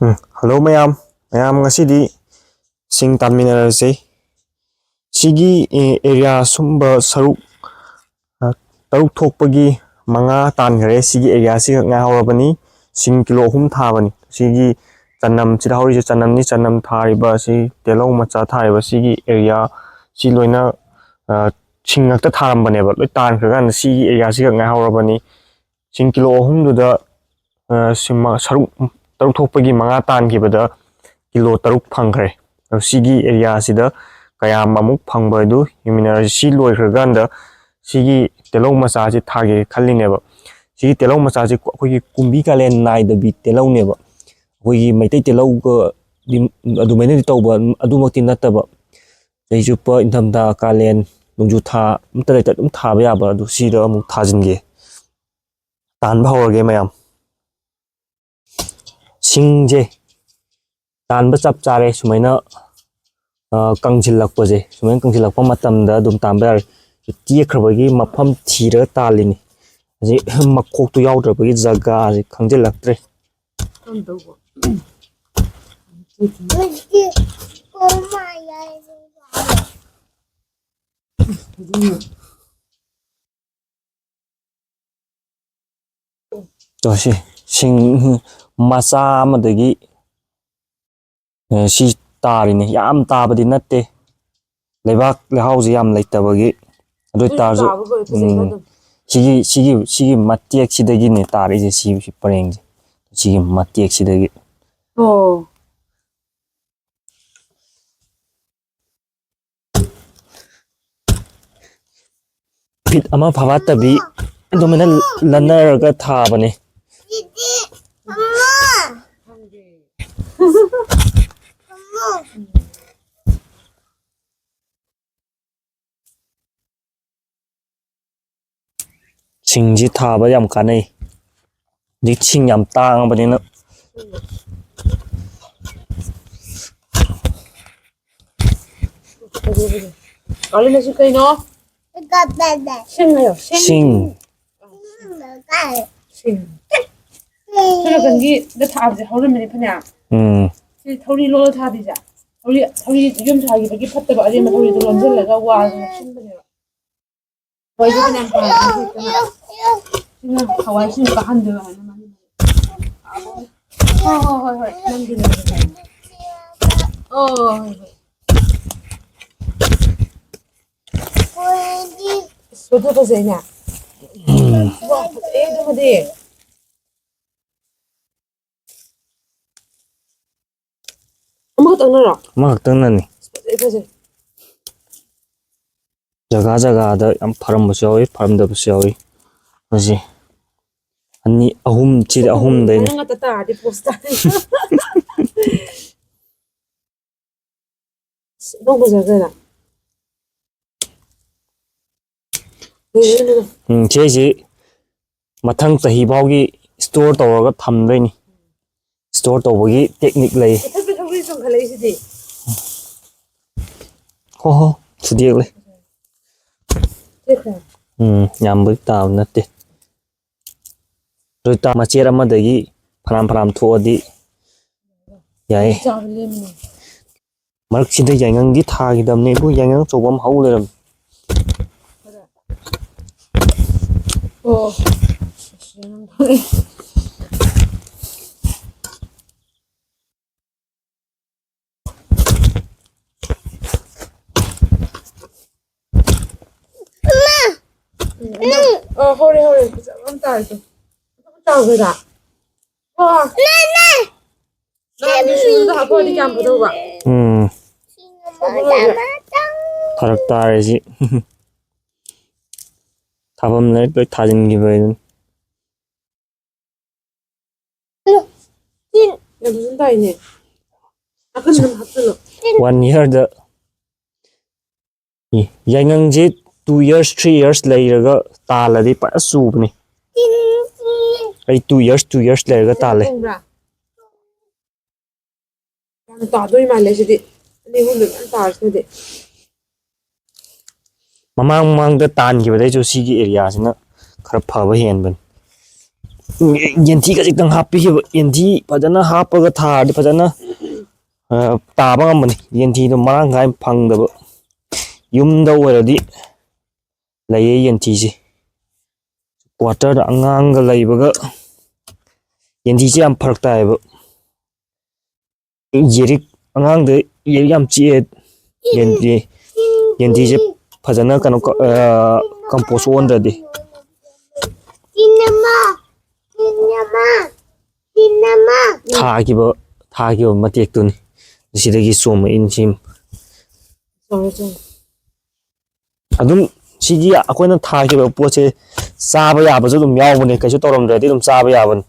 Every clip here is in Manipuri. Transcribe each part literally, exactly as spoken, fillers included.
ꯎꯝ, ꯍꯜꯂꯣ ꯃꯌꯥꯝ꯫ ꯃꯌꯥꯝ ꯉꯁꯤꯗꯤ ꯁꯤꯡ ꯇꯥꯟꯃꯤꯟꯅꯔꯁꯦ꯫ ꯁꯤꯒꯤ, ꯑꯦ, ꯑꯦꯔꯤꯌꯥ ꯁꯨꯝꯕ ꯁꯔꯨꯛ, ꯑ, ꯇꯔꯨꯛ ꯊꯣꯛꯄꯒꯤ ꯃꯉꯥ ꯇꯥꯟꯈ꯭ꯔꯦ꯫ ꯁꯤꯒꯤ ꯑꯦꯔꯤꯌꯥꯁꯤꯈꯛ ꯉꯥꯏꯍꯧꯔꯕꯅꯤ꯫ ꯁꯤꯡ ꯀꯤꯂꯣ ꯑꯍꯨꯝ ꯊꯥꯕꯅꯤ꯫ ꯁꯤꯒꯤ ꯆꯅꯝꯁꯤꯗ ꯍꯧꯔꯤꯁꯦ ꯆꯅꯝꯅꯤ꯫ ꯆꯅꯝ ꯊꯥꯔꯤꯕ ꯑꯁꯤ ꯇꯦꯂꯧ ꯃꯆꯥ ꯊꯥꯔꯤꯕ ꯁꯤꯒꯤ ꯑꯦꯔꯤꯌꯥ ꯁꯤ ꯂꯣꯏꯅ, ꯑ, ꯁꯤꯡ ꯉꯥꯛꯇ ꯊꯥꯔꯝꯕꯅꯦꯕ꯫ ꯂꯣꯏ ꯇꯥꯟꯈ꯭ꯔꯀꯥꯟꯗ ꯁꯤꯒꯤ ꯑꯦꯔꯤꯌꯥꯁꯤꯈꯛ ꯉꯥꯏꯍꯧꯔꯕꯅꯤ꯫ ꯁꯤꯡ ꯀꯤꯂꯣ ꯑꯍꯨꯝꯗꯨꯗ, ꯑ, ꯁꯤꯡ ꯃ-, ꯁꯔꯨꯛ ꯇꯔꯨꯛ ꯊꯣꯛꯄꯒꯤ ꯃꯉꯥ ꯇꯥꯟꯈꯤꯕꯗ ꯀꯤꯂꯣ ꯇꯔꯨꯛ ꯐꯪꯈ꯭ꯔꯦ꯫ ꯑꯗꯣ ꯁꯤꯒꯤ ꯑꯦꯔꯤꯌꯥꯁꯤꯗ ꯀꯌꯥꯝ ꯑꯃꯨꯛ ꯐꯪꯕ ꯑꯗꯨ ꯌꯦꯡꯃꯤꯟꯅꯔꯁꯤ꯫ ꯁꯤ ꯂꯣꯏꯈ꯭ꯔꯀꯥꯟꯗ ꯁꯤꯒꯤ ꯇꯤꯜꯍꯧ ꯃꯆꯥꯁꯤ ꯊꯥꯒꯦ ꯈꯜꯂꯤꯅꯦꯕ꯫ ꯁꯤꯒꯤ ꯇꯤꯜꯍꯧ ꯃꯆꯥꯁꯤ ꯑꯩꯈꯣꯏꯒꯤ ꯀꯨꯝꯕꯤ ꯀꯥꯂꯦꯟ ꯅꯥꯏꯗꯕꯤ ꯇꯤꯜꯍꯧꯅꯦꯕ꯫ ꯑꯩꯈꯣꯏꯒꯤ ꯃꯩꯇꯩ ꯇꯤꯜꯍꯧꯒ ꯗꯤ-, ꯑꯗꯨꯃꯥꯏꯅꯗꯤ ꯇꯧꯕ, ꯑꯗꯨꯃꯛꯇꯤ ꯅꯠꯇꯕ꯫ ꯆꯍꯤ ꯆꯨꯞꯄ ꯏꯪꯊꯝꯊꯥ, ꯀꯥꯂꯦꯟ, ꯅꯣꯡꯖꯨ ꯊꯥ ꯑꯃꯠꯇ ꯂꯩꯇ ꯑꯗꯨꯝ ꯊꯥꯕ ꯌꯥꯕ, ꯑꯗꯨ ꯁꯤꯗ ꯑꯃꯨꯛ ꯊꯥꯖꯤꯟꯒꯦ꯫ ꯇꯥꯟꯕ ꯍꯧꯔꯒꯦ ꯃꯌꯥꯝ꯫ ꯁꯤꯡꯁꯦ ꯇꯥꯟꯕ ꯆꯞ ꯆꯥꯔꯦ꯫ ꯁꯨꯃꯥꯏꯅ, ꯑ, ꯀꯪꯁꯤꯜꯂꯛꯄꯁꯦ, ꯁꯨꯃꯥꯏꯅ ꯀꯪꯁꯤꯜꯂꯛꯄ ꯃꯇꯝꯗ ꯑꯗꯨꯝ ꯇꯥꯟꯕ ꯌꯥꯔꯦ꯫ ꯇꯦꯛꯈ꯭ꯔꯕꯒꯤ ꯃꯐꯝ ꯊꯤꯔꯒ ꯇꯥꯜꯂꯤꯅꯤ꯫ ꯍꯧꯖꯤꯛ ꯃꯈꯣꯛꯇꯨ ꯌꯥꯎꯗ꯭ꯔꯕꯒꯤ ꯖꯒꯥꯁꯦ ꯈꯪꯖꯤꯜꯂꯛꯇ꯭ꯔꯦ꯫ ꯇꯣ ꯁꯤ ꯁꯤꯡ ꯃꯆꯥ ꯑꯃꯗꯒꯤ, ꯑꯦ, ꯁꯤ ꯇꯥꯔꯤꯅꯤ꯫ ꯌꯥꯝ ꯇꯥꯕꯗꯤ ꯅꯠꯇꯦ, ꯂꯩꯕꯥꯛ ꯂꯩꯍꯥꯎꯁꯦ ꯌꯥꯝ ꯂꯩꯇꯕꯒꯤ꯫ ꯑꯗꯨ ꯑꯣꯏ ꯑꯗꯨꯏꯁꯨ ꯇꯥꯔꯁꯨ, ꯇꯥꯕ ꯂꯣꯏꯔꯦ, ꯐꯖꯩꯅ ꯎꯝ, ꯑꯗꯨꯝ꯫ ꯁꯤꯒꯤ, ꯁꯤꯒꯤ, ꯁꯤꯒꯤ ꯃꯇꯦꯛꯁꯤꯗꯒꯤꯅꯦ ꯇꯥꯔꯛꯏꯁꯦ, ꯁꯤ, ꯁꯤ ꯄꯔꯦꯡꯁꯦ, ꯁꯤꯒꯤ ꯃꯇꯦꯛꯁꯤꯗꯒꯤ꯫ ꯑꯣ꯫ ꯐꯤꯠ ꯑꯃ ꯐꯥꯕꯠꯇꯕꯤ ꯑꯗꯨꯃꯥꯏꯅ ꯂꯟꯅꯔꯒ ꯊꯥꯕꯅꯦ꯫ ꯁꯤꯡꯁꯤ ꯊꯥꯕ ꯌꯥꯝ ꯀꯥꯟꯅꯩ꯫ ꯍꯧꯖꯤꯛ ꯁꯤꯡ ꯌꯥꯝ ꯇꯥꯡꯉꯕꯅꯤꯅ꯫ ꯀꯥꯂꯦꯟꯗꯁꯨ ꯀꯩꯅꯣ? ꯁꯤꯡ ꯍꯥꯏꯌꯣ, ꯁꯤꯡ꯫ ꯁꯤꯡ꯫ ꯁꯤꯡ꯫ ꯁꯣꯝ ꯅꯥꯀꯟꯒꯤꯗ ꯊꯥꯕꯁꯦ ꯍꯧꯔꯝꯃꯤꯅꯦ ꯐꯅꯌꯥꯝ꯫ ꯎꯝ꯫ ꯁꯤ ꯊꯧꯔꯤ ꯂꯣꯜꯂ ꯊꯥꯕꯤꯁꯦ꯫ ꯊꯧꯔꯤ, ꯊꯧꯔꯤ ꯌꯨꯝ ꯁꯥꯈꯤꯕꯒꯤ ꯐꯠꯇꯕ ꯑꯔꯦꯝꯕ ꯊꯧꯔꯤꯗꯣ ꯂꯣꯟꯁꯤꯜꯂꯒ ꯋꯥꯜ ꯅꯞꯁꯤꯟꯕꯅꯦꯕ꯫ ꯍꯋꯥꯏꯁꯦ ꯐꯅꯌꯥꯝ ꯊꯥꯔꯦ꯫ ꯁꯤꯅ ꯍꯋꯥꯏꯁꯤꯡ ꯀꯥꯍꯟꯗꯣꯏꯕ ꯍꯥꯏꯅ ꯃꯥꯅ꯫ ꯍꯣꯏ, ꯍꯣꯏ, ꯍꯣꯏ, ꯍꯣꯏ꯫ ꯅꯪꯒꯤ, ꯅꯪꯒꯤ꯫ ꯑꯣ, ꯍꯣꯏ, ꯍꯣꯏ꯫ ꯑꯁ, ꯐꯣꯇꯣ ꯐꯖꯩꯅꯦ꯫ ꯎꯝ꯫ ꯋꯥ, ꯐꯖꯩꯌꯦ ꯑꯗꯨꯃꯗꯤ꯫ ꯑꯃꯈꯛꯇꯪꯅꯔꯣ? ꯑꯃꯈꯛꯇꯪꯅꯅꯤ꯫ ꯑꯁ, ꯐꯖꯩ, ꯐꯖꯩ꯫ ꯖꯒꯥ ꯖꯒꯥꯗ ꯌꯥꯝ ꯐꯔꯝꯕꯁꯨ ꯌꯥꯎꯏ, ꯐꯔꯝꯗꯕꯁꯨ ꯌꯥꯎꯏ꯫ ꯃꯁꯤ ꯑꯅꯤ, ꯑꯍꯨꯝ, ꯁꯤꯗ ꯑꯍꯨꯝꯗꯩꯅ꯫ ꯅꯪ ꯉꯥꯛꯇ ꯇꯥꯔꯗꯤ ꯄꯣꯁ ꯇꯥꯔꯦ꯫ ꯑꯁ, ꯑꯗꯨꯝ ꯐꯖꯈ꯭ꯔꯦꯗ꯫ ꯎꯝ, ꯁꯤꯁꯤ ꯃꯊꯪ ꯆꯍꯤ ꯐꯥꯎꯒꯤ store ꯇꯧꯔꯒ ꯊꯝꯗꯣꯏꯅꯤ꯫ Store ꯇꯧꯕꯒꯤ technique ꯂꯩ꯫ ꯃꯊꯛꯇ ꯁꯧꯒ꯭ꯔꯤ ꯆꯣꯡꯈꯠꯂꯛꯏꯁꯤꯗꯤ꯫ ꯍꯣ ꯍꯣ, ꯊꯨꯗꯦꯛꯂꯦ꯫ ꯇꯦꯛꯈ꯭ꯔꯦ꯫ ꯎꯝ, ꯌꯥꯝꯕ ꯇꯥꯕ ꯅꯠꯇꯦ꯫ ꯑꯗꯨ ꯇꯥ-, ꯃꯆꯦꯠ ꯑꯃꯗꯒꯤ ꯐꯅꯥꯝ ꯐꯅꯥꯝ ꯊꯣꯛꯑꯗꯤ ꯌꯥꯏ꯫ ꯆꯥꯕ ꯂꯦꯝꯃꯤꯅꯦ꯫ ꯃꯔꯛꯁꯤꯗ ꯌꯥꯏꯉꯪꯗꯤ ꯊꯥꯈꯤꯗꯕꯅꯦ, ꯑꯗꯨ ꯌꯥꯏꯉꯪ ꯑꯆꯧꯕ ꯑꯃ ꯍꯧ ꯂꯩꯔꯝꯃꯦ꯫ ꯑꯣ꯫ ꯎꯝ, ꯑꯃ-, ꯑ, ꯍꯧꯔꯦ, ꯍꯧꯔꯦ꯫ ꯐꯖꯕ ꯑꯃ ꯇꯥꯔꯦ ꯇꯨ꯫ ꯆꯥꯎꯒ꯭ꯔꯦꯗ꯫ ꯋꯥ꯫ ꯅꯪ ꯃꯤꯁꯤꯡꯗꯨꯗ ꯍꯥꯞꯄꯛꯑꯗꯤ ꯀꯌꯥꯝ ꯐꯗꯧꯕ? ꯎꯝ꯫ ꯐꯔꯛ ꯇꯥꯔꯦ ꯁꯤ꯫ ꯊꯥꯐꯝ ꯂꯩꯔ ꯂꯣꯏ ꯊꯥꯖꯤꯟꯈꯤꯕ ꯍꯥꯏꯗꯨꯅꯤ꯫ ꯌꯥꯝ ꯐꯖꯅ ꯇꯥꯏꯅꯦ꯫ ꯅꯥꯀꯟꯗ ꯑꯗꯨꯝ ꯍꯥꯞꯆꯜꯂꯣ꯫ One yearꯗ꯫ ꯑꯦ, ꯌꯥꯏꯉꯪꯁꯦ two years, three years ꯂꯩꯔꯒ ꯇꯥꯜꯂꯗꯤ ꯐꯖꯅ ꯆꯨꯕꯅꯤ꯫ ꯑꯩ two years, two years ꯂꯩꯔꯒ ꯇꯥꯜꯂꯦ꯫ ꯈꯣꯡꯕ꯭ꯔꯥ? ꯌꯥꯝꯅ ꯇꯥꯗꯣꯏ ꯃꯥꯜꯂꯦ ꯁꯤꯗꯤ꯫ ꯑꯅꯤ ꯑꯍꯨꯝꯗ ꯃꯌꯥꯝ ꯇꯥꯔꯁꯤꯅꯗꯤ꯫ ꯃꯃꯥꯡ ꯃꯃꯥꯡꯗ ꯇꯥꯟꯈꯤꯕꯗꯩꯁꯨ ꯁꯤꯒꯤ areaꯁꯤꯅ ꯈꯔ ꯐꯕ ꯍꯦꯟꯕꯅꯤ꯫ ꯌꯦꯟꯊꯤ ꯈꯖꯤꯛꯇꯪ ꯍꯥꯞꯄꯤꯈꯤꯕ, ꯌꯦꯟꯊꯤ ꯐꯖꯅ ꯍꯥꯞꯄꯒ ꯊꯥꯔꯗꯤ ꯐꯖꯅ, ꯑ, ꯇꯥꯕ ꯉꯝꯕꯅꯤ꯫ ꯌꯦꯟꯊꯤꯗꯣ ꯃꯔꯥꯡ ꯀꯥꯏꯅ ꯐꯪꯗꯕ꯫ ꯌꯨꯝꯗ ꯑꯣꯏꯔꯗꯤ ꯂꯩꯌꯦ ꯌꯦꯟꯊꯤꯁꯦ꯫ ꯀ꯭ꯋꯥꯇꯔꯗ ꯑꯉꯥꯡꯒ ꯂꯩꯕꯒ ꯌꯦꯟꯊꯤꯁꯦ ꯌꯥꯝ ꯐꯔꯛ ꯇꯥꯏꯌꯦꯕ꯫ ꯌꯦꯔꯤꯛ, ꯑꯉꯥꯡꯗ ꯌꯦꯔꯤꯛ ꯌꯥꯝ ꯆꯤꯛꯑꯦ꯫ ꯌꯦꯟꯊꯤ, ꯌꯦꯟꯊꯤꯁꯦ ꯐꯖꯅ ꯀꯩꯅꯣ ꯀ-, ꯑ, ꯀꯝꯄꯣꯁ ꯑꯣꯟꯗ꯭ꯔꯗꯤ꯫ ꯊꯥꯈꯤꯕ, ꯊꯥꯈꯤꯕ ꯃꯇꯦꯛꯇꯨꯅꯤ꯫ ꯁꯤꯗꯒꯤ ꯆꯣꯡꯕ ꯏꯟꯁꯤ꯫ ꯆꯨꯝꯃꯦ, ꯆꯨꯝꯃꯦ꯫ ꯑꯗꯨꯝ ꯁꯤꯒꯤ ꯑꯩꯈꯣꯏꯅ ꯊꯥꯈꯤꯕ ꯄꯣꯠꯁꯦ ꯆꯥꯕ ꯌꯥꯕꯁꯨ ꯑꯗꯨꯝ ꯌꯥꯎꯕꯅꯦ, ꯀꯩꯁꯨ ꯇꯧꯔꯝꯗ꯭ꯔꯗꯤ ꯑꯗꯨꯝ ꯆꯥꯕ ꯌꯥꯕꯅꯤ꯫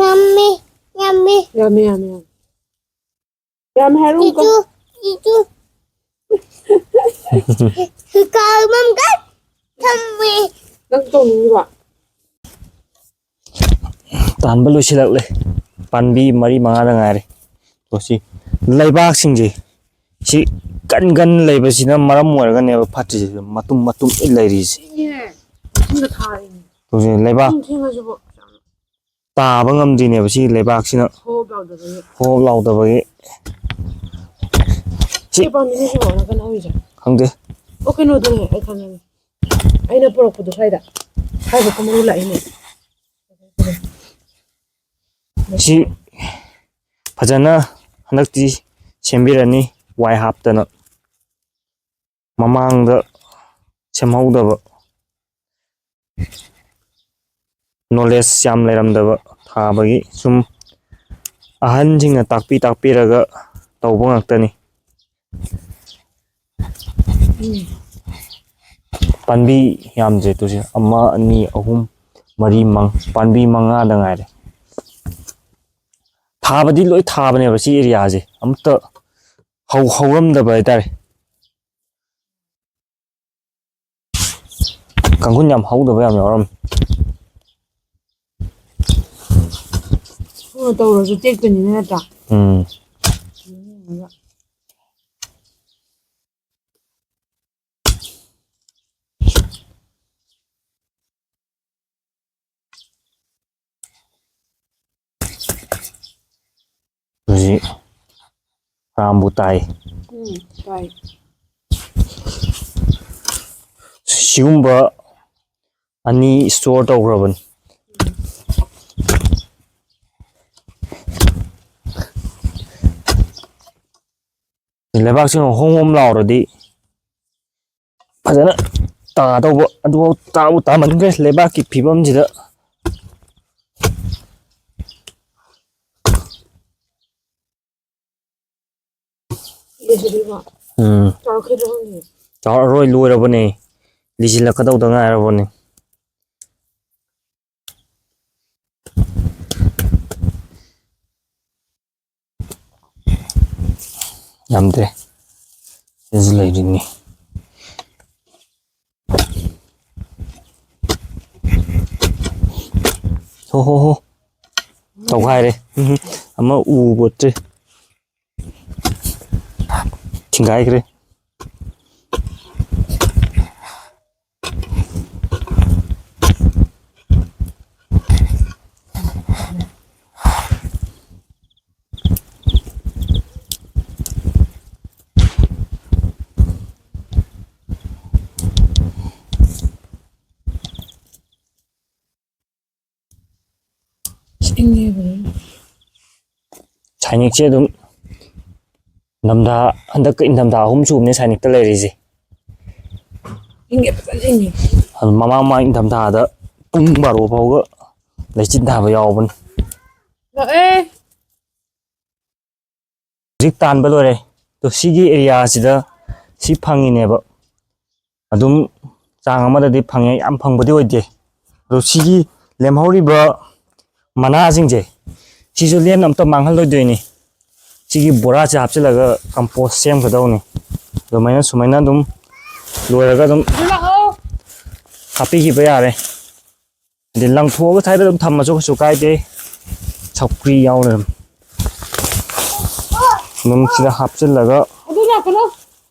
ꯌꯥꯝꯃꯤ, ꯌꯥꯝꯃꯤ꯫ ꯌꯥꯝꯃꯤ, ꯌꯥꯝꯃꯤ, ꯌꯥꯝꯃꯤ꯫ ꯌꯥꯝꯃꯤ ꯍꯥꯏꯔꯨꯀꯣ꯫ ꯆꯤꯆꯨ, ꯆꯤꯆꯨ꯫ ꯍꯤꯀꯥꯎ ꯃꯝꯒ ꯊꯝꯃꯤ꯫ ꯅꯪ ꯇꯧꯅꯤꯡꯉꯤꯕ? ꯇꯥꯟꯕ ꯂꯣꯏꯁꯤꯜꯂꯛꯂꯦ꯫ ꯄꯥꯝꯕꯤ ꯃꯔꯤ ꯃꯉꯥꯗ ꯉꯥꯏꯔꯦ꯫ ꯇꯣ ꯁꯤ ꯂꯩꯕꯥꯛꯁꯤꯡꯁꯦ, ꯁꯤ ꯀꯟ ꯀꯟ ꯂꯩꯕꯁꯤꯅ ꯃꯔꯝ ꯑꯣꯏꯔꯒꯅꯦꯕ ꯐꯠꯇ꯭ꯔꯤꯁꯦ, ꯃꯇꯨꯝ ꯃꯇꯨꯝ ꯂꯩꯔꯤꯁꯦ꯫ ꯏꯅꯦ, ꯏꯁꯤꯡꯗ ꯊꯥꯔꯤꯅꯦ꯫ ꯇꯣ ꯁꯤ ꯂꯩꯕꯥꯛ ꯏꯁꯤꯡ ꯊꯦꯡꯉꯁꯤꯕꯨ꯫ ꯇꯥꯕ ꯉꯝꯗ꯭ꯔꯤꯅꯦꯕ ꯁꯤ ꯂꯩꯕꯥꯛꯁꯤꯅ꯫ ꯍꯣꯞ ꯂꯥꯎꯗꯕꯒꯤ꯫ ꯍꯣꯞ ꯂꯥꯎꯗꯕꯒꯤ꯫ ꯁꯤ ꯁꯤ ꯄꯥꯝꯕꯤꯅ ꯁꯤ ꯍꯧꯔꯒ ꯀꯩꯅꯣ ꯍꯧꯔꯤꯁꯦ? ꯈꯪꯗꯦ꯫ ꯑꯣ, ꯀꯩꯅꯣꯗꯨꯅꯦ, ꯑꯩ ꯈꯪꯉꯦ꯫ ꯑꯩꯅ ꯄꯨꯔꯛꯄꯗꯣ ꯁ꯭ꯋꯥꯏꯗ꯫ ꯁ꯭ꯋꯥꯏꯗ ꯀꯨꯝꯍꯧ ꯂꯥꯛꯏꯅꯦ꯫ ꯁꯤ ꯐꯖꯅ ꯍꯟꯗꯛꯇꯤ ꯁꯦꯝꯕꯤꯔꯅꯤ, ꯋꯥꯏ ꯍꯥꯞꯇꯅ꯫ ꯃꯃꯥꯡꯗ ꯁꯦꯝꯍꯧꯗꯕ, ꯅꯣꯂꯦꯖ ꯌꯥꯝ ꯂꯩꯔꯝꯗꯕ ꯊꯥꯕꯒꯤ, ꯁꯨꯝ ꯑꯍꯟꯁꯤꯡꯅ ꯇꯥꯛꯄꯤ ꯇꯥꯛꯄꯤꯔꯒ ꯇꯧꯕ ꯉꯥꯛꯇꯅꯤ꯫ ꯎꯝ꯫ ꯄꯥꯝꯕꯤ ꯌꯥꯝꯗ꯭ꯔꯦ ꯇꯨꯁꯦ, ꯑꯃ, ꯑꯅꯤ, ꯑꯍꯨꯝ, ꯃꯔꯤ, ꯃꯉꯥ, ꯄꯥꯝꯕꯤ ꯃꯉꯥꯗ ꯉꯥꯏꯔꯦ꯫ ꯊꯥꯕꯗꯤ ꯂꯣꯏ ꯊꯥꯕꯅꯦꯕ ꯁꯤ ꯑꯦꯔꯤꯌꯥꯁꯦ, ꯑꯃꯇ ꯍꯧ-, ꯍꯧꯔꯝꯗꯕ ꯍꯥꯏꯇꯥꯔꯦ꯫ ꯀꯥꯡꯒꯨꯟ ꯌꯥꯝ ꯍꯧꯗꯕ ꯌꯥꯝ ꯌꯥꯎꯔꯝꯃꯤ꯫ ꯁꯨꯅ ꯇꯧꯔꯁꯨ ꯇꯦꯛꯇꯣꯏꯅꯤꯅ, ꯅꯠꯇ꯭ꯔꯥ? ꯎꯝ꯫ ꯍꯧꯖꯤꯛ ꯔꯥꯝꯕꯨ ꯇꯥꯏ꯫ ꯎꯝ, ꯇꯥꯏ꯫ ꯁꯤꯒꯨꯝꯕ ꯑꯅꯤ store ꯇꯧꯈ꯭ꯔꯕꯅꯤ꯫ ꯂꯩꯕꯥꯛꯁꯤꯅ ꯍꯣꯝ ꯍꯣꯝ ꯂꯥꯎꯔꯗꯤ ꯐꯖꯅ ꯇꯥꯗꯧꯕ, ꯑꯗꯨꯐꯥꯎ ꯇꯥꯕꯨ ꯇꯥꯃꯟꯈ꯭ꯔꯦ ꯂꯩꯕꯥꯛꯀꯤ ꯐꯤꯕꯝꯁꯤꯗ꯫ ꯎꯝ꯫ ꯆꯥꯎꯔꯛꯑꯔꯣꯏ, ꯂꯣꯏꯔꯕꯅꯦ꯫ ꯂꯤꯁꯤꯜꯂꯛꯀꯗꯧꯗ ꯉꯥꯏꯔꯕꯅꯦ꯫ ꯌꯥꯝꯗ꯭ꯔꯦ꯫ ꯁꯤꯁꯨ ꯂꯩꯔꯤꯅꯤ꯫ ꯍꯣ, ꯍꯣ, ꯍꯣ꯫ ꯇꯧꯈꯥꯏꯔꯦ꯫ ꯎꯝ, ꯑꯃ ꯎꯕꯣꯠꯇ꯭ꯔꯤ꯫ ꯊꯤꯡꯒꯥꯏꯈ꯭ꯔꯦ꯫ ꯏꯪꯉꯦꯕ꯫ ꯁꯥꯏꯅꯤꯛꯁꯦ ꯑꯗꯨꯝ ꯏꯪꯊꯝꯊꯥ, ꯍꯟꯗꯛꯀ ꯏꯪꯊꯝꯊꯥ ꯑꯍꯨꯝ ꯁꯨꯕꯅꯦ ꯁꯥꯏꯅꯤꯛꯇ ꯂꯩꯔꯤꯁꯦ꯫ ꯏꯪꯉꯦ, ꯐꯖꯅ ꯏꯪꯉꯦ꯫ ꯑꯗꯨ ꯃꯃꯥꯡ ꯃꯃꯥꯡ ꯏꯪꯊꯝꯊꯥꯗ ꯄꯨꯡ ꯕꯥꯔꯣ ꯐꯥꯎꯒ ꯂꯩꯆꯤꯟ ꯊꯥꯕ ꯌꯥꯎꯕꯅꯤ꯫ ꯂꯥꯛꯑꯦ꯫ ꯍꯧꯖꯤꯛ ꯇꯥꯟꯕ ꯂꯣꯏꯔꯦ꯫ ꯑꯗꯣ ꯁꯤꯒꯤ ꯑꯦꯔꯤꯌꯥꯁꯤꯗ ꯁꯤ ꯐꯪꯉꯤꯅꯦꯕ꯫ ꯑꯗꯨꯝ ꯆꯥꯡ ꯑꯃꯗꯗꯤ ꯐꯪꯉꯦ, ꯌꯥꯝ ꯐꯪꯕꯗꯤ ꯑꯣꯏꯗꯦ꯫ ꯑꯗꯣ ꯁꯤꯒꯤ ꯂꯦꯝꯍꯧꯔꯤꯕ ꯃꯅꯥꯁꯤꯡꯁꯦ, ꯁꯤꯁꯨ ꯂꯦꯝꯅ ꯑꯝꯇ ꯃꯥꯡꯍꯜꯂꯣꯏꯗꯣꯏꯅꯤ꯫ ꯁꯤꯒꯤ ꯕꯣꯔꯥꯁꯦ ꯍꯥꯞꯆꯤꯜꯂꯒ compost ꯁꯦꯝꯒꯗꯧꯅꯤ꯫ ꯑꯗꯨꯃꯥꯏꯅ ꯁꯨꯃꯥꯏꯅ ꯑꯗꯨꯝ ꯂꯣꯏꯔꯒ ꯑꯗꯨꯝ ꯍꯥꯞꯄꯤꯈꯤꯕ ꯌꯥꯔꯦ꯫ ꯑꯗꯩ ꯂꯪꯊꯣꯛꯑꯒ ꯁ꯭ꯋꯥꯏꯗ ꯑꯗꯨꯝ ꯊꯝꯃꯁꯨ ꯀꯩꯁꯨ ꯀꯥꯏꯗꯦ꯫ ꯁꯧꯒ꯭ꯔꯤ ꯌꯥꯎꯅ ꯑꯗꯨꯝ, ꯑꯗꯨꯝ ꯁꯤꯗ ꯍꯥꯞꯆꯤꯜꯂꯒ ꯑꯗꯨ ꯂꯥꯛꯀꯅꯨ꯫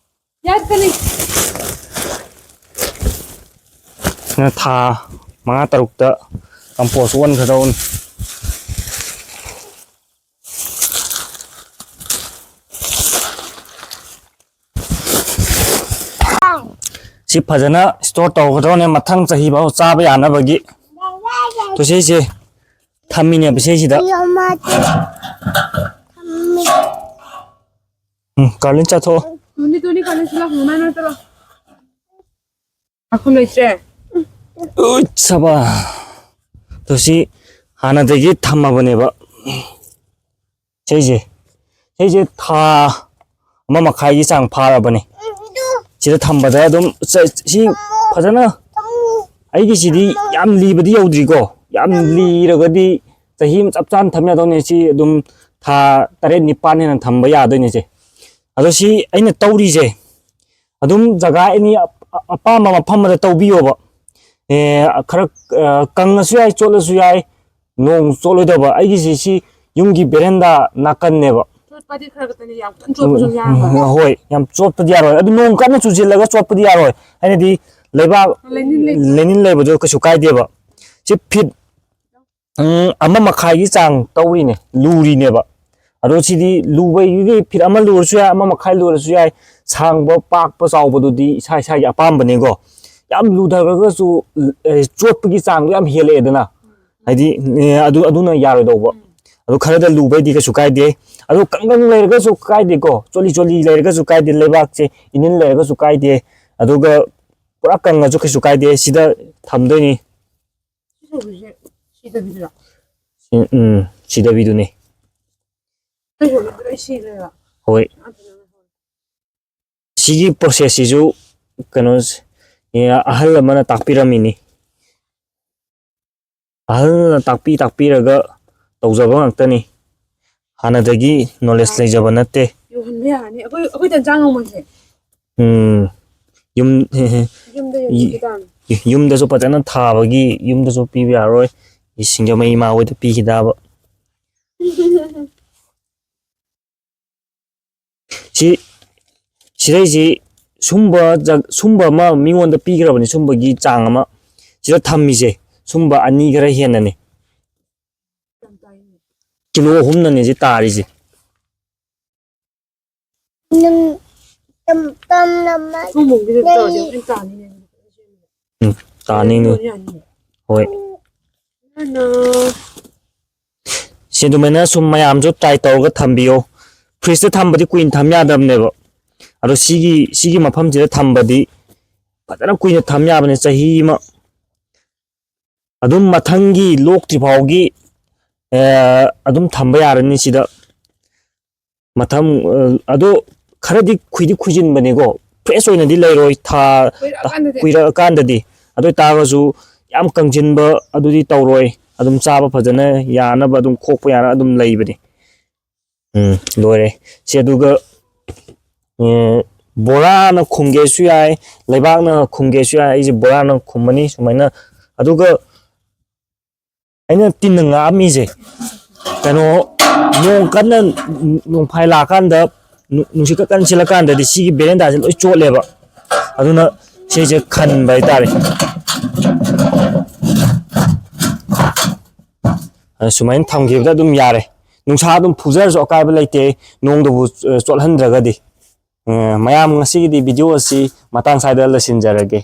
ꯌꯥꯠꯀꯅꯤ꯫ ꯁꯤꯅ ꯊꯥ ꯃꯉꯥ ꯇꯔꯨꯛꯇ compost ꯑꯣꯟꯈ꯭ꯔꯗꯧꯅꯤ꯫ ꯁꯤ ꯐꯖꯅ ꯏꯁꯇꯣꯔ ꯇꯧꯒꯗꯧꯅꯦ, ꯃꯊꯪ ꯆꯍꯤ ꯐꯥꯎ ꯆꯥꯕ ꯌꯥꯅꯕꯒꯤ꯫ ꯇꯨ ꯁꯤꯁꯦ ꯊꯝꯃꯤꯅꯦꯕ ꯁꯤꯁꯤꯗ꯫ ꯎꯝ, ꯀꯥꯔꯂꯤꯟ ꯆꯥꯊꯣꯛꯑꯣ꯫ ꯇꯨꯅꯤ, ꯇꯨꯅꯤ, ꯀꯥꯔꯂꯤꯟ ꯁꯤꯂꯥꯎ, ꯃꯃꯥꯏ ꯅꯠꯇ꯭ꯔꯣ? ꯃꯈꯨꯝ ꯂꯩꯇ꯭ꯔꯦ꯫ ꯎꯠ ꯁꯕꯥ꯫ ꯇꯨ ꯁꯤ ꯍꯥꯟꯅꯗꯒꯤ ꯊꯝꯃꯕꯅꯦꯕ꯫ ꯁꯤꯁꯦ, ꯁꯤꯁꯦ ꯊꯥ ꯑꯃ ꯃꯈꯥꯏꯒꯤ ꯆꯥꯡ ꯐꯥꯔꯕꯅꯦ꯫ ꯁꯤꯗ ꯊꯝꯕꯗ ꯑꯗꯨꯝ ꯆ-, ꯁꯤ ꯐꯖꯅ, ꯑꯩꯒꯤꯁꯤꯗꯤ ꯌꯥꯝ ꯂꯤꯕꯗꯤ ꯌꯧꯗ꯭ꯔꯤꯀꯣ꯫ ꯌꯥꯝ ꯂꯤꯔꯒꯗꯤ ꯆꯍꯤ ꯑꯃ ꯆꯞ ꯆꯥꯅ ꯊꯝ ꯌꯥꯗꯧꯅꯦ꯫ ꯁꯤ ꯑꯗꯨꯝ ꯊꯥ ꯇꯔꯦꯠ ꯅꯤꯄꯥꯟ ꯍꯦꯟꯅ ꯊꯝꯕ ꯌꯥꯗꯣꯏꯅꯦ ꯁꯦ꯫ ꯑꯗꯣ ꯁꯤ ꯑꯩꯅ ꯇꯧꯔꯤꯁꯦ, ꯑꯗꯨꯝ ꯖꯒꯥ ꯑꯦꯅꯤ ꯑꯄꯥꯝꯕ ꯃꯐꯝ ꯑꯃꯗ ꯇꯧꯕꯤꯌꯣꯕ꯫ ꯑꯦ, ꯈꯔ, ꯑ, ꯀꯪꯉꯁꯨ ꯌꯥꯏ, ꯆꯣꯠꯂꯁꯨ ꯌꯥꯏ, ꯅꯣꯡ ꯆꯣꯠꯂꯣꯏꯗꯕ꯫ ꯑꯩꯒꯤꯁꯤ ꯁꯤ ꯌꯨꯝꯒꯤ ꯕꯦꯔꯦꯟꯗꯥ ꯅꯥꯀꯟꯅꯦꯕ꯫ ꯆꯣꯠꯄꯗꯤ ꯈꯔ ꯈꯛꯇꯅꯤ, ꯌꯥꯝ ꯀꯟꯅ ꯆꯣꯠꯄꯁꯨ ꯌꯥꯔꯝꯃꯣꯏ꯫ ꯎꯝ, ꯍꯣꯏ, ꯌꯥꯝ ꯆꯣꯠꯄꯗꯤ ꯌꯥꯔꯣꯏ꯫ ꯑꯗꯨ ꯅꯣꯡ ꯀꯟꯅ ꯆꯨꯁꯤꯜꯂꯒ ꯆꯣꯠꯄꯗꯤ ꯌꯥꯔꯣꯏ꯫ ꯑꯩꯅꯗꯤ ꯂꯩꯕꯥꯛ ꯂꯩꯅꯤꯟ ꯂꯩ-, ꯂꯩꯅꯤꯟ ꯂꯩꯕꯗꯣ ꯀꯩꯁꯨ ꯀꯥꯏꯗꯦꯕ꯫ ꯁꯤ ꯐꯤꯠ, ꯎꯝ, ꯑꯃ ꯃꯈꯥꯏꯒꯤ ꯆꯥꯡ ꯇꯧꯔꯤꯅꯦ, ꯂꯨꯔꯤꯅꯦꯕ꯫ ꯑꯗꯣ ꯁꯤꯗꯤ ꯂꯨꯕꯒꯤꯗꯤ ꯐꯤꯠ ꯑꯃ ꯂꯨꯔꯁꯨ ꯌꯥꯏ, ꯑꯃ ꯃꯈꯥꯏ ꯂꯨꯔꯁꯨ ꯌꯥꯏ꯫ ꯁꯥꯡꯕ ꯄꯥꯛꯄ ꯆꯥꯎꯕꯗꯨꯗꯤ ꯏꯁꯥ ꯏꯁꯥꯒꯤ ꯑꯄꯥꯝꯕꯅꯤꯀꯣ꯫ ꯌꯥꯝ ꯂꯨꯊꯈ꯭ꯔꯒꯁꯨ, ꯑꯦ, ꯆꯣꯠꯄꯒꯤ ꯆꯥꯡꯗꯣ ꯌꯥꯝ ꯍꯦꯜꯂꯛꯑꯦꯗꯅ꯫ ꯍꯥꯏꯗꯤ, ꯑꯦ, ꯑꯗꯨ, ꯑꯗꯨꯅ ꯌꯥꯔꯣꯏꯗꯧꯕ꯫ ꯑꯗꯨ ꯈꯔꯗ ꯂꯨꯕꯩꯗꯤ ꯀꯩꯁꯨ ꯀꯥꯏꯗꯦ꯫ ꯑꯗꯨ ꯀꯪꯀꯪ ꯂꯩꯔꯒꯁꯨ ꯀꯥꯏꯗꯦꯀꯣ, ꯆꯣꯠꯂꯤ ꯆꯣꯠꯂꯤ ꯂꯩꯔꯒꯁꯨ ꯀꯥꯏꯗꯦ, ꯂꯩꯕꯥꯛꯁꯦ ꯏꯅꯤꯟ ꯂꯩꯔꯒꯁꯨ ꯀꯥꯏꯗꯦ꯫ ꯑꯗꯨꯒ ꯄꯨꯔꯥ ꯀꯪꯉꯁꯨ ꯀꯩꯁꯨ ꯀꯥꯏꯗꯦ꯫ ꯁꯤꯗ ꯊꯝꯗꯣꯏꯅꯤ꯫ ꯁꯤ ꯁꯧꯒ꯭ꯔꯤꯁꯦ ꯁꯤꯗꯕꯤꯗꯨꯔꯣ? ꯁꯤ, ꯎꯝ, ꯁꯤꯗꯕꯤꯗꯨꯅꯤ꯫ ꯑꯇꯩ ꯁꯧꯒ꯭ꯔꯤꯗꯤ ꯂꯣꯏ ꯁꯤꯈ꯭ꯔꯦꯕ꯫ ꯍꯣꯏ꯫ ꯁꯤꯒꯤ ꯄ꯭ꯔꯣꯁꯦꯁꯁꯤꯁꯨ ꯀꯩꯅꯣ, ꯑꯦ, ꯑꯍꯜ ꯑꯃꯅ ꯇꯥꯛꯄꯤꯔꯝꯃꯤꯅꯤ꯫ ꯑꯍꯜꯅ ꯇꯥꯛꯄꯤ ꯇꯥꯛꯄꯤꯔꯒ ꯇꯧꯖꯕ ꯉꯥꯛꯇꯅꯤ꯫ ꯍꯥꯟꯅꯗꯒꯤ ꯅꯣꯂꯦꯖ ꯂꯩꯖꯕ ꯅꯠꯇꯦ꯫ ꯌꯧꯍꯟꯕ ꯌꯥꯔꯅꯤ꯫ ꯑꯩꯈꯣꯏ, ꯑꯩꯈꯣꯏꯗ ꯆꯥ ꯉꯝꯃꯣꯏꯁꯦ꯫ ꯎꯝ꯫ ꯌꯨꯝ, ꯌꯨꯝꯗ ꯌꯣꯟꯊꯣꯛꯈꯤ ꯇꯥꯕꯅꯤ꯫ ꯌꯨꯝꯗꯁꯨ ꯐꯖꯅ ꯊꯥꯕꯒꯤ ꯌꯨꯝꯗꯁꯨ ꯄꯤꯕ ꯌꯥꯔꯣꯏ꯫ ꯁꯤꯡꯖꯃꯩ ꯏꯃꯥ ꯍꯣꯏꯗ ꯄꯤꯈꯤ ꯇꯥꯕ꯫ ꯁꯤ, ꯁꯤꯗꯩꯁꯤ ꯁꯨꯝꯕ ꯖ-, ꯁꯨꯝꯕ ꯑꯃ ꯃꯤꯉꯣꯟꯗ ꯄꯤꯈ꯭ꯔꯕꯅꯤ, ꯁꯨꯝꯕꯒꯤ ꯆꯥꯡ ꯑꯃ꯫ ꯁꯤꯗ ꯊꯝꯃꯤꯁꯦ ꯁꯨꯝꯕ ꯑꯅꯤ ꯈꯔ ꯍꯦꯟꯅꯅꯦ꯫ ꯀꯤꯂꯣ ꯑꯍꯨꯝꯅꯅꯦ ꯁꯤ ꯇꯥꯔꯤꯁꯦ꯫ ꯅꯪ ꯇꯝ ꯇꯝꯅ ꯃ- ꯊꯣꯡꯕꯒꯤꯗ ꯇꯧꯔꯗꯤ ꯂꯩ꯫ ꯍꯣꯔꯦꯟ ꯇꯥꯅꯤꯅꯦ꯫ ꯎꯝ, ꯇꯥꯅꯤꯡꯉꯤ꯫ ꯌꯥꯅꯤ꯫ ꯍꯣꯏ꯫ ꯅꯅꯥ꯫ ꯁꯤ ꯑꯗꯨꯃꯥꯏꯅ ꯁꯨꯝ ꯃꯌꯥꯝꯁꯨ try ꯇꯧꯔꯒ ꯊꯝꯕꯤꯌꯣ꯫ Fridgeꯇ ꯊꯝꯕꯗꯤ ꯀꯨꯏꯅ ꯊꯝ ꯌꯥꯗꯕꯅꯦꯕ꯫ ꯑꯗꯣ ꯁꯤꯒꯤ, ꯁꯤꯒꯤ ꯃꯐꯝꯁꯤꯗ ꯊꯝꯕꯗꯤ ꯐꯖꯅ ꯀꯨꯏꯅ ꯊꯝ ꯌꯥꯕꯅꯦ, ꯆꯍꯤ ꯑꯃ꯫ ꯑꯗꯨꯝ ꯃꯊꯪꯒꯤ ꯂꯣꯛꯇ꯭ꯔꯤ ꯐꯥꯎꯒꯤ, ꯑ, ꯑꯗꯨꯝ ꯊꯝꯕ ꯌꯥꯔꯅꯤ ꯁꯤꯗ꯫ ꯃꯊꯪ, ꯑ, ꯑꯗꯣ ꯈꯔꯗꯤ ꯈꯨꯏꯗꯤ ꯈꯨꯏꯖꯤꯟꯕꯅꯤꯀꯣ꯫ Fresh ꯑꯣꯏꯅꯗꯤ ꯂꯩꯔꯣꯏ ꯊꯥ, ꯀꯨꯏꯔꯛꯑꯀꯥꯟꯗꯗꯤ꯫ ꯀꯨꯏꯔꯛꯑꯀꯥꯟꯗꯗꯤ꯫ ꯑꯗꯨ ꯑꯣꯏꯇꯥꯔꯒꯁꯨ ꯌꯥꯝ ꯀꯪꯁꯤꯟꯕ ꯑꯗꯨꯗꯤ ꯇꯧꯔꯣꯏ꯫ ꯑꯗꯨꯝ ꯆꯥꯕ ꯐꯖꯅ ꯌꯥꯅꯕ, ꯑꯗꯨꯝ ꯈꯣꯛꯄ ꯌꯥꯅ ꯑꯗꯨꯝ ꯂꯩꯕꯅꯤ꯫ ꯎꯝ, ꯂꯣꯏꯔꯦ꯫ ꯁꯤ ꯑꯗꯨꯒ, ꯎꯝ, ꯕꯣꯔꯥꯅ ꯈꯨꯝꯒꯦꯁꯨ ꯌꯥꯏ, ꯂꯩꯕꯥꯛꯅ ꯈꯨꯝꯒꯦꯁꯨ ꯌꯥꯏ꯫ ꯑꯩꯁꯦ ꯕꯣꯔꯥꯅ ꯈꯨꯝꯃꯅꯤ ꯁꯨꯃꯥꯏꯅ꯫ ꯑꯗꯨꯒ ꯑꯩꯅ ꯇꯤꯟꯅ ꯉꯥꯛꯑꯝꯃꯤꯁꯦ, ꯀꯩꯅꯣ, ꯅꯣꯡ ꯀꯟꯅ, ꯅꯣꯡꯐꯥꯏ ꯂꯥꯛꯑꯀꯥꯟꯗ, ꯅꯨ-, ꯅꯨꯡꯁꯤꯠ ꯀꯟꯅ ꯁꯤꯠꯂꯀꯥꯟꯗꯗꯤ ꯁꯤꯒꯤ verandaꯁꯦ ꯂꯣꯏ ꯆꯣꯠꯂꯦꯕ꯫ ꯑꯗꯨꯅ ꯁꯤꯁꯦ ꯈꯟꯕ ꯍꯥꯏꯇꯥꯔꯦ꯫ ꯑꯗ ꯁꯨꯃꯥꯏꯅ ꯊꯝꯈꯤꯕꯗ ꯑꯗꯨꯝ ꯌꯥꯔꯦ꯫ ꯅꯨꯡꯁꯥ ꯑꯗꯨꯝ ꯐꯨꯖꯔꯁꯨ ꯑꯀꯥꯏꯕ ꯂꯩꯇꯦ, ꯅꯣꯡꯗꯨꯕꯨ, ꯑ, ꯆꯣꯠꯍꯟꯗ꯭ꯔꯒꯗꯤ꯫ ꯑ, ꯃꯌꯥꯝ, ꯉꯁꯤꯒꯤꯗꯤ video ꯑꯁꯤ ꯃꯇꯥꯡ ꯁ꯭ꯋꯥꯏꯗ ꯂꯣꯏꯁꯤꯟꯖꯔꯒꯦ꯫